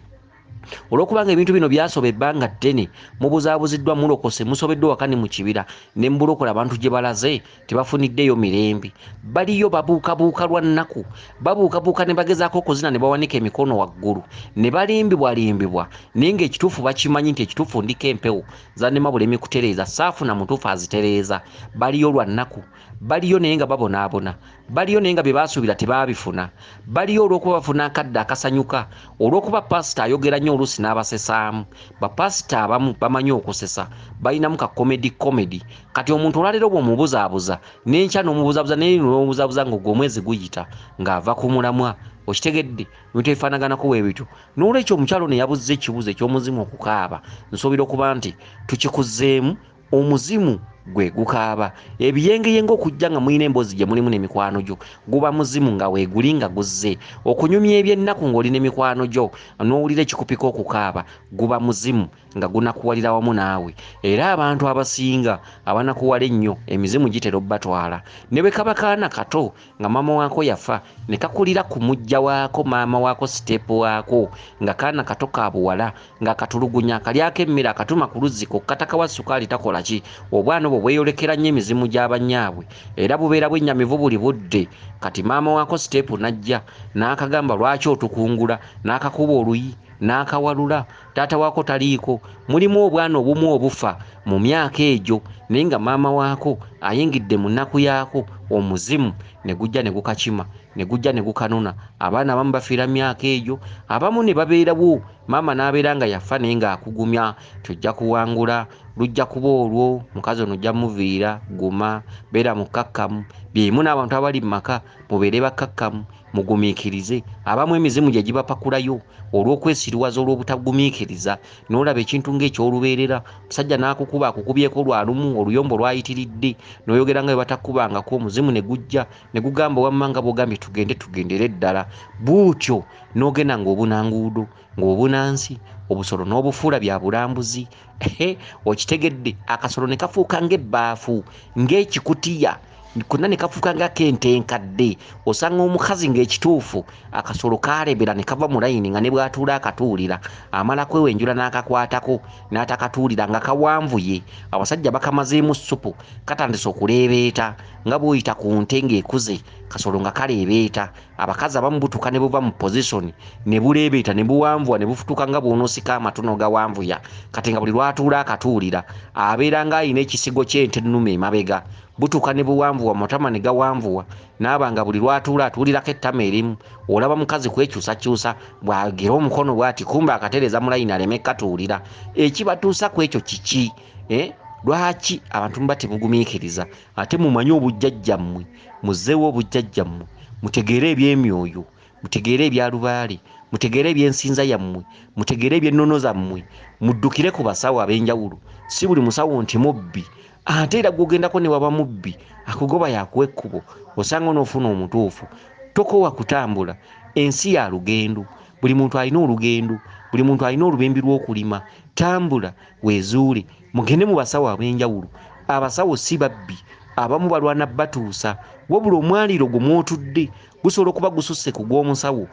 Olw'okubanga ebintu bino byasoba ebbanga ddene, mubuzaabuziddwa, mulokose, musobeddwa waka ne mu kibira, ne mu bulokole abantu gye balaze tebafuniddeyo mirembe. Baliyo babuukabuuka lwa nnaku, babuukabuuka ne bagezaako okuzina ne bawanika emikono waggulu, ne balimbibwalimbibwa, naye ng'ekituufu bakimanyi nti ekituufu ndiko empewo zannema bulemi kutereeza, saafuna mutuufu azitereeza. Baliyo lwa nnaku, baliyo naye nga babonaabona, baliyo naye nga bye baasuubira tebaabifuna, baliyo olw'okuba bafuna akadde akasanyuka, olw'okuba paasita ayogera nnyo oluusi n'abasesaamu. Bapaasita abamu bamanyi okusesa, balinamu ka comedy comedy. Kati omuntu olwaleero bw'omubuzaabuza, n'enkya n'omubuzaabuza, n'eri n'omubuzaabuza ng'ogwo omwezi guyita ng'ava ku mulamwa. Okitegedde? Ebintu ebifaanaganako bwe bityo. N'olwekyo omukyala ono yabuzza ekibuuzo eky'omuzimu okukaaba, nsuubira okuba nti tukikuzzeemu. Omuzimu gwe gukaaba. Ebiyengeyenge okujja nga mulina emboozi gye mulimu ne mikwano gyo, guba muzimu nga weeguli nga guzze. Okunyumya eby'ennaku ng'oli ne mikwano gyo n'owulira ekikupika okukaaba, guba muzimu nga gunakuwalira wamu naawe. Era abantu abasinga abanakuwala ennyo emizimu gitera obbatwala. Ne bwe kaba kaana kato nga maama waako yafa ne kakulira ku mujja waako, maama waako, siteepu waako, nga kaana kato ka buwala ng'akatulugunya, akalyako emmere, akatuma ku luzzi kokka, takawa sukaali, takola ki. Obwana obwo bweyolekera nnyo emizimu gya bannyaabwe era bubeera bwennyamivu buli budde. Kati maama waako siteepu n'ajja n'akagamba lwaki otukungula, n'akakuba oluyi n'akawalula, taata waako taliiko. Mulimu obwana obumu obufa mu myaka egyo naye nga maama waako ayingidde mu nnaku yaako, omuzimu ne gujja ne gukakima, ne gujja ne gukanona. Abaana abamu bafiira mu myaka egyo, abamu ne babeerawo maama n'abeera nga yafa naye ng'akugumya nti ojja kuwangula, lujja kuba olwo, mukazi ono ojja muviira, guma, beera mukkakkamu. Byemu n'abantu abali mu maka, mubeere bakkakkamu, mugumiikirize. Abamu emizimu gye gibapakulayo olw'okwesiriwaza, olw'obutagumiikiriza. N'olaba ekintu ng'eky'olubeerera, omusajja n'akukuba, akukubyeko lwa lumu, oluyombo lwayitiridde, n'oyogera nga bwe batakubangako, omuzimu ne gujja ne gugamba wamma nga bw'ogambye tugende, tugendere ddala. Bw'otyo n'ogenda ng'obuna nguudo, ng'obuna nsi, obusolo n'obufuula bya bulambuzi. Okitegedde? Akasolo ne kafuuka ng'ebbaafu, ng'ekikutiya, konna ne kafuuka ng'ak'ente enkadde. Osanga omukazi ng'ekituufu akasolo kaalebera ne kava mu layini nga ne bw'atuula akatuulira, amala kwewenjula n'akakwatako n'atakatuulira nga kawanvuye. Abasajja bakamazeemu ssupu, katandise okuleebeeta nga bw'oyita ku nte ng'ekuze, kasolo nga kaleebeeta. Abakazi abamu butuuka ne buva mu pozisoni ne buleebeeta ne buwanvuwa ne bufutuka nga bw'onoosika amatu n'ogawanvuya. Kati nga buli lw'atuula akatuulira abeera ng'alina ekisigo ky'ente ennume emabega. Butuuka ne buwanvuwa, amatama ne gawanvuwa, n'aba nga buli lw'atuula atuulirako ettama erimu. Olaba mukazi kwekyusakyusa, bw'agira omukono bw'ati kumbe akatereeza mu layini aleme katuulira. Ekibatuusa ku ekyo kiki? Lwaki abantu muba temugumiikiriza? Ate mumanye obujjajjammwe, muzzeewo obujjajjammwe, mutegeere eby'emyoyo, mutegeere ebya lubaale, mutegeere ebyensinza yammwe, mutegeere eby'ennono zammwe, muddukire ku basawo ab'enjawulo. Si buli musawo nti mubbi, ate era gw'ogendako ne waba mubbi akugoba yakuwa ekkubo, osanga onoofuna omutuufu. Tokoowa kutambula, ensi ya lugendo, buli muntu alina olugendo, buli muntu alina olubimbi lw'okulima. Tambula weezuule, mugende mu basawo ab'enjawulo. Abasawo si babbi, abamu balwana batuusa, wabula omwaliiro gwe mw'otudde gusobola okuba gususse ku gw'omusawo.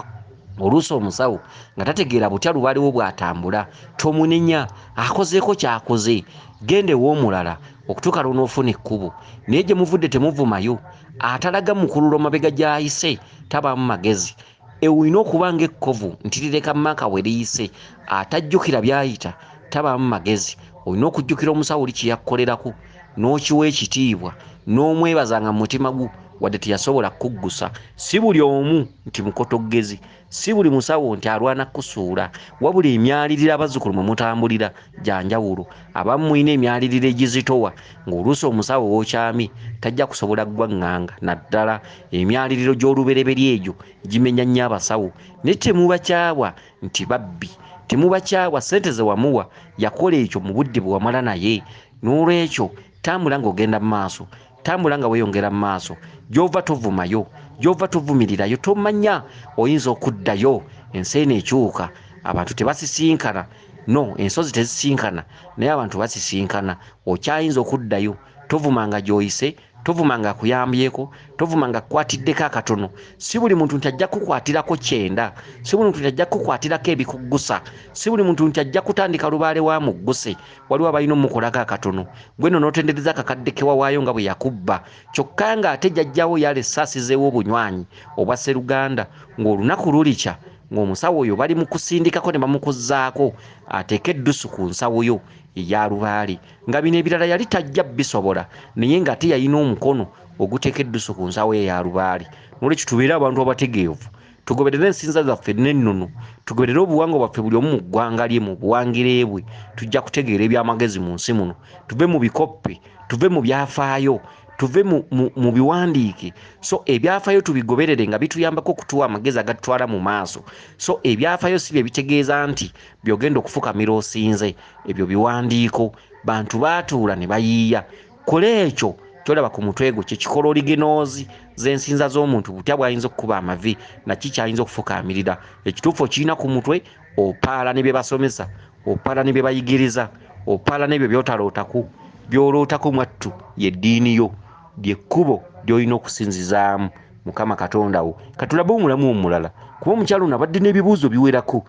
Oluusi omusawo nga tategeera butya lubaalewo bw'atambula, tomunenya, akozeeko ky'akoze, genda ew'omulala okutuuka lw'onoofuna ekkubo. Naye gye muvudde temuvumayo, atalaga mukululo mabega gy'ayise tabaamu magezi. Olina okuba ng'ekkovu nti lireka mmaaka we liyise, atajjukira by'ayita tabaamu magezi. Olina okujjukira omusawo oli kye yakkolerako n'okiwa ekitiibwa n'omwebaza nga mu mutima gwo wadde teyasobola kukuggusa. Si buli omu nti mukotoggezi, si buli musawo nti alwana kusuula, wabula emyaliriro abazzukulu mwe mutambulira gya njawulo. Abamu mulina emyaliriro egizitowa ng'oluusi omusawo w'okyamye tajja kusobola ggwaŋŋanga, naddala emyaliriro gy'olubereberye egyo gimenya nnyo abasawo. Naye temubakyawa nti babbi, temubakyawa, ssente ze wamuwa yakola ekyo mu budde bwe wamala naye. N'olwekyo tambula ng'ogenda mu maaso, tambula nga weeyongera mu maaso. Gy'ova tovumayo, gy'ova tovumirirayo, tomanya oyinza okuddayo. Ensi eno ekyuka, abantu tebasisinkana, no ensozi tezisinkana, naye abantu basisinkana. Okyayinza okuddayo, tovumanga gy'oyise, Tovuma nga akuyambyeko, tovuma nga akukwatiddeko akatono. Si buli muntu nti ajja kukwatirako kyenda, si buli muntu nti ajja kukwatirako ebikuggusa, si buli muntu nti ajja kutandika lubaale wa mugguse. Waliwo abalina omukolako akatono, gwe nno n'otendereza akakadde ke wawaayo nga bwe yakubba, kyokka ng'ate jjajjaawo yalese asizeewo obunywanyi obwa sseruganda, ng'olunaku lulikya ng'omusawo oyo bali mu kusindikako ne bamukuzzaako ateeke eddusu ku nsawo yo eya lubaale, nga bino ebirala yali tajja bisobola, naye ng'ate yalina omukono oguteeka eddusu ku nsawo ye eya lubaale. Noolwekyo tubeere abantu abategeevu, tugoberere ensinza zaffe n'ennono, tugoberere obuwangwa bwaffe buli omu mu ggwanga lye, mu buwangire bwe. Tujja kutegeera ebyamagezi mu nsi muno, tuve mu bikoppe, tuve mu byafaayo, tuve mu biwandiike. So ebyafaayo tubigoberere nga bituyambako okutuwa amagezi agatutwala mu maaso. So ebyafaayo si bye bitegeeza nti by'ogenda okufukamira osinze, ebyo biwandiiko. Bantu baatuula ne bayiiya. Kola ekyo ky'olaba ku mutwe gwo, kye kikola oligenoozi z'ensinza z'omuntu, butya bw'ayinza okukuba amavi, naki ky'ayinza okufukaamirira. Ekituufu okirina ku mutwe, opaala ne bye basomesa, opaala ne bye bayigiriza, opaala n'ebyo by'otalootaku. By'olootako mwattu ye ddiini yo, ly'ekkubo ly'olina okusinzizaamu Mukama Katonda wo. Katulabe omulamu omulala, kuba omukyala ono abadde n'ebibuuzo biwerako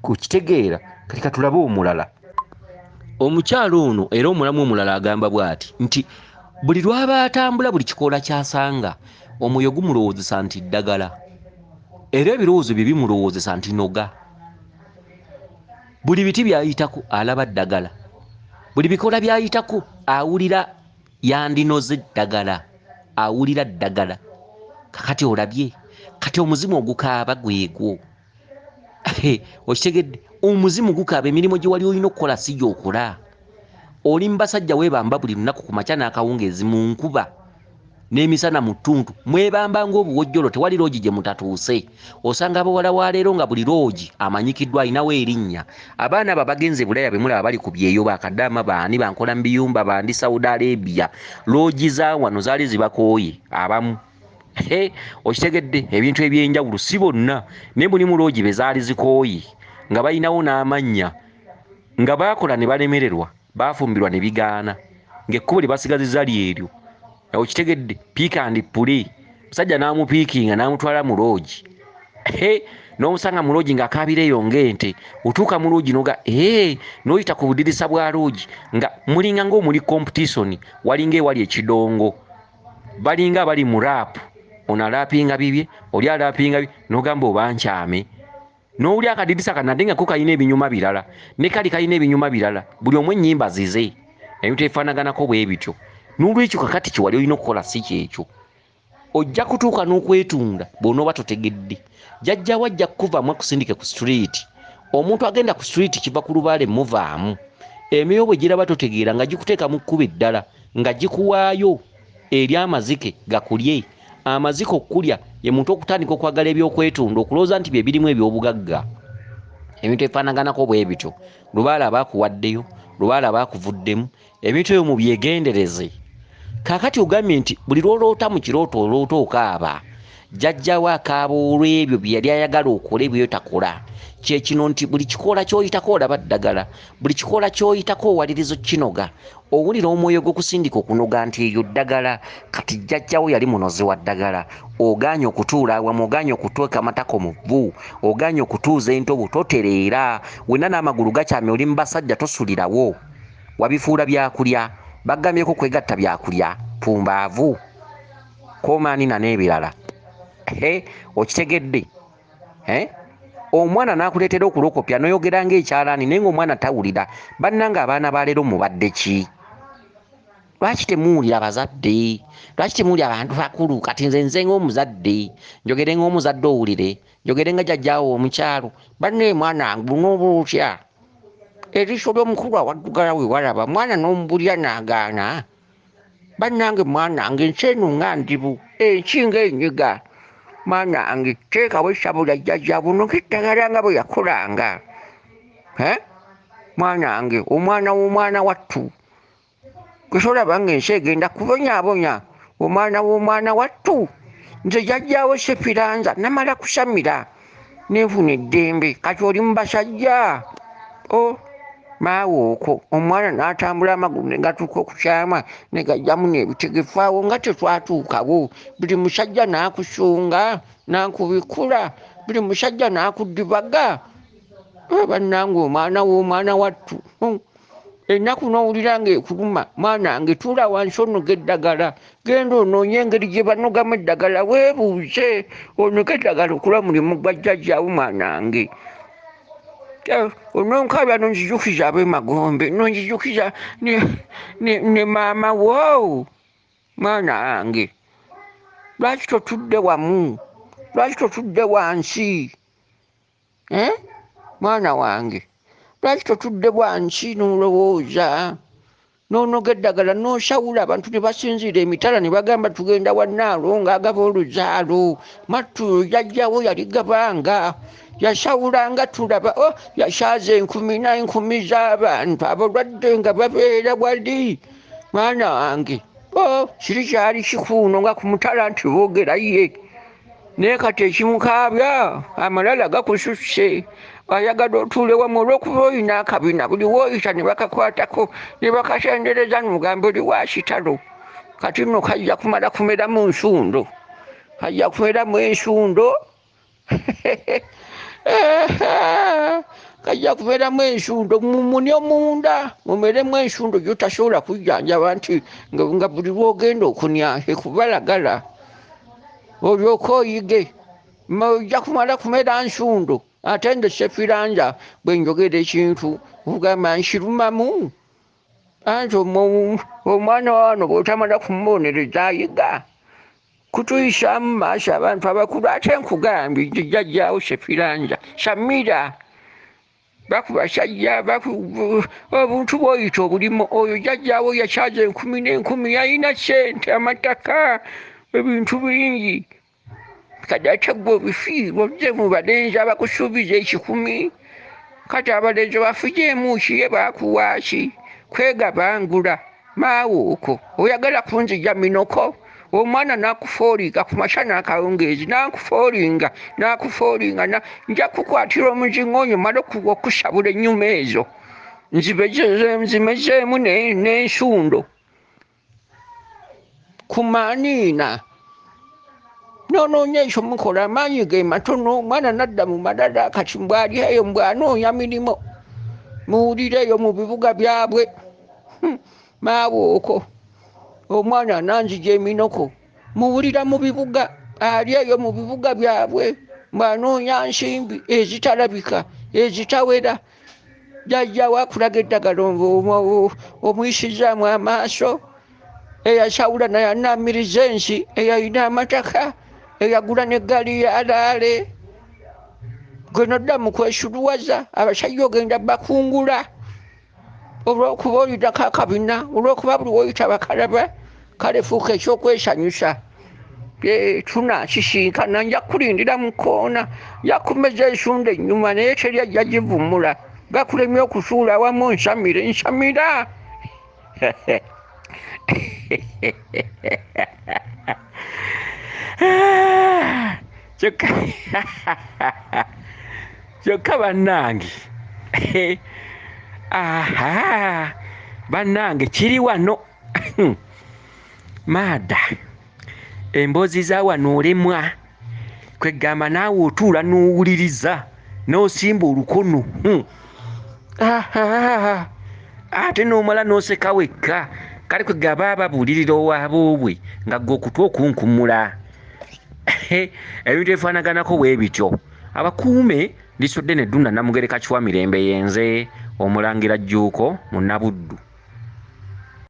kukitegeera. Kati katulabe omulala. Omukyala ono era omulamu omulala agamba bw'ati nti buli lw'aba atambula, buli kikoola ky'asanga omwoyo gumulowoozesa nti ddagala, era ebirowoozo bye bimulowoozesa nti noga. Buli biti by'ayitako alaba ddagala, buli bikoola by'ayitako awulira yandinoze ddagala, awulira ddagala. Kakati olabye kati omuzimu ogukaaba gwegwo, okitegedde? Omuzimu gukaaba, emirimu gye wali olina okukola si gy'okola. Oli mu basajja weebamba buli lunaku ku makya n'akawungeezi, mu nkuba n'emisana mu ttuntu, mwebamba ng'obuwojjolo, tewali loogi gye mutatuuse. Osanga abawala wa leero nga buli loogi amanyikiddwa, alinawo erinnya. Abaana abo abagenze Bulaya be mulaba bali ku byeyo, bakadaama baani bankola mu biyumba bandi Saudi Arabia, loogi za wano zaali zibakooye abamu. Okitegedde? Ebintu ebyenjawulo, si bonna, naye mulimu loogi be zaali zikooye nga balinawo n'amannya, nga baakola ne balemererwa, baafumbirwa ne bigaana, ng'ekkubo lye basigazizza lyeryo. Okitegedde? Pick and play, musajja n'amupiikinga n'amutwala mu loogi, n'omusanga mu loogi ng'akaabira eyo ng'ente. Otuuka mu loogi noga ee, n'oyita ku budirisa bwa loogi nga mulinga ng'omuli competition, walinga ewali ekidongo, balinga abali mu rap, ono alapinga bibye, oli alapinga bibye, n'ogamba oba nkyame. N'owuli akadirisa kano ate nga ko kalina ebinyuma birala, ne kali kalina ebinyuma birala, buli omu ennyimba zize, ebintu ebifaanaganako bwe bityo. N'olwekyo kakati kye wali olina okukola si kyekyo. Ojja kutuuka n'okwetunda bw'onooba totegedde. Jjajjaawo ajja kukuvaamu akusindike ku street. Omuntu agenda ku street kiva ku lubaale muvaamu. Emyoyo bwe giraba totegeera nga gikuteeka mu kkubo eddala, nga gikuwaayo eri amazike gakulye. Amazike okukulya ye muntu okutandika okwagala ebyokwetunda, okulowooza nti bye birimu ebyobugagga. Ebintu ebifaanaganako bwe bityo. Lubaale aba akuwaddeyo, lubaale aba akuvuddemu, ebintu ebyo mubyegendereze. Kaakati ogambye nti buli lw'oloota mu kirooto oloota okaaba. Jjajjaawo akaaba olw'ebyo bye yali ayagala okole by'otakola. Kye kino nti buli kikoola ky'oyitako olaba ddagala, buli kikoola ky'oyitako owaliriza okukinoga, owulira omwoyo gw'okusindika okunoga nti eryo ddagala. Kati jjajjaawo yali munozi wa ddagala, ogaanye okutuula awamu, ogaanye okuteeka amatako mu vvu, ogaanye okutuuza entobo, totereera, wenna n'amagulu gakyamye, oli mu basajja tosulirawo, wabifuula byakulya, bagambyeko kwegatta byakulya, pumbaavu, komaanina n'ebirala. Okitegedde? Omwana n'akuleetera okulokopya n'oyogera ng'ekyalaani, naye ng'omwana tawulira. Bannange abaana ba leero mubadde ki? Lwaki temuwulira bazadde? Lwaki temuwulira abantu bakulu? Kati nze nze ng'omuzadde, njogere ng'omuzadde owulire, njogere nga jjajjaawo omukyalo. Banne mwana wange bunooba otya? Eriiso ly'omukulu awaddugala we walaba, mwana n'omubulira n'agaana. Bannange mwana wange ensi eno nga nzibu, ensi ng'enyiga. Mwana wange teekawo essabo lya jjajja buno ng'eddagala nga bwe yakolanga. Mwana wange omwana w'omwana wattu, gwe tolaba ng'ensi egenda kubonyaabonya, omwana w'omwana wattu. Nze jjajjaawo Ssepiranza namala kusamira nenfuna eddembe, kati oli mu basajja. O Maawe okwo omwana n'atambula amagulu ne gatuuka okukyama ne gajjamu n'ebitegefu awo nga tetwatuukawo. Buli musajja n'akusunga n'akubikkula, buli musajja n'akudibaga. Bannange omwana w'omwana wattu, ennaku n'owulira ng'ekuluma, mwana wange tuula wansi onoge eddagala, genda onoonye engeri gye banogamu eddagala, weebuuze onoge eddagala okola omulimu gwa jjajjaawo mwana wange. Ononkaabya nonzijukiza ab'e Magombe, nonzijukiza ne maama wo, mwana wange. Lwaki totudde wamu? Lwaki totudde wansi? Mwana wange, lwaki totudde wansi n'olowooza n'onoga eddagala n'osawula abantu ne basinziira emitala ne bagamba tugenda wa Nnaalongo agaba oluzaalo. Mwattu jjajjawo yali gabanga, yasawulanga tulaba, oh, yasaaza enkumi na enkumi z'abantu abalwadde nga babeera wali. Mwana wange, oh, kiri kyali kikuuno nga ku mutala nti boogera ye. Naye kati ekimukaabya amalala gakususse, ayagala otuule wamu olw'okuba olina akabina buli w'oyita ne bakakwatako ne bakatendereza n'ogamba oli wa kitalo. Kati nno kajja kumala kumeramu nsundo, kajja kumeramu ensundo. Kajja kumeramu ensundo, mumunye munda mumeremu ensundo gy'otasobola kujjanjaba nti nga buli lw'ogenda okunya ekubalagala olyoke oyige. Ojja kumala kumera nsundo. Ate nze Ssefiranja bwe njogera ekintu okugamba nkirumamu, anti omwana wano bw'otamala kumubonereza ayiga kutuyisaamu maaso abantu abakulu. Ate nkugambye nti jjajjaawo Ssefiranja Samira bakubasajja obuntu bw'oyita obulimu oyo jjajjaawo yakyaza enkumi n'enkumi, yalina ssente, amataka, ebintu bingi. Kati ate ggwe obifiirwa ozze mu balenzi abakusuubiza ekikumi. Kati abalenzi bafujeemu ki? Ye baakuwa ki? Kwegabangula maawe okwo oyagala kunzija minoko. Omwana n'akufoolinga ku makya n'akawungeezi, n'akufoolinga, n'akufoolinga, nja kukwatira omuzingoonyo mmale okusabula ennyuma ezo nzimezeemu n'ensundo ku maaniina. N'onoonya ekyo mukola, amaanyi ge matono, omwana n'adda mu malala. Kati mbw'ali eyo mbw'anoonya mirimu, muwulire eyo mu bibuga byabwe. Maawe okwo omwana ananzija eminoko, muwulira mu bibuga, ali eyo mu bibuga byabwe mbw'anoonya nsimbi ezitalabika ezitawera. Jjajjaawo akulaga eddagala omuyisizaamu amaaso, eyasawula naye anaamiriza ensi, eyalina amataka, eyagula n'eggaali ya alaale. Gwe nodda mu kwesuluwaza, abasajja ogenda bakungula olw'okuba olidako akabina, olw'okuba buli w'oyita bakalaba. Kale fuuka ekyokwesanyusa. Tunakisinkana, nja kukulindira mu kkoona, nja kumeza ensunda ennyuma, naye teri ajja givumula. Gakulemye okusuula awamu nsamire, nsamira. Kyokka bannange, aha, bannange kiri wano. Maada emboozi za wano olemwa kwegamba naawe otuula n'owuliriza n'osimba olukono. Aha, ate n'omala n'oseka wekka. Kale kwegamba ababuulirira owaboobwe nga ggwe okutu okunkumula. Ebintu ebifaanaganako bwe bityo. Abakuume lisodde ne Ddunda Namugereka Kiwa Mirembe yenze Omulangira Jjuuko Munnabuddu.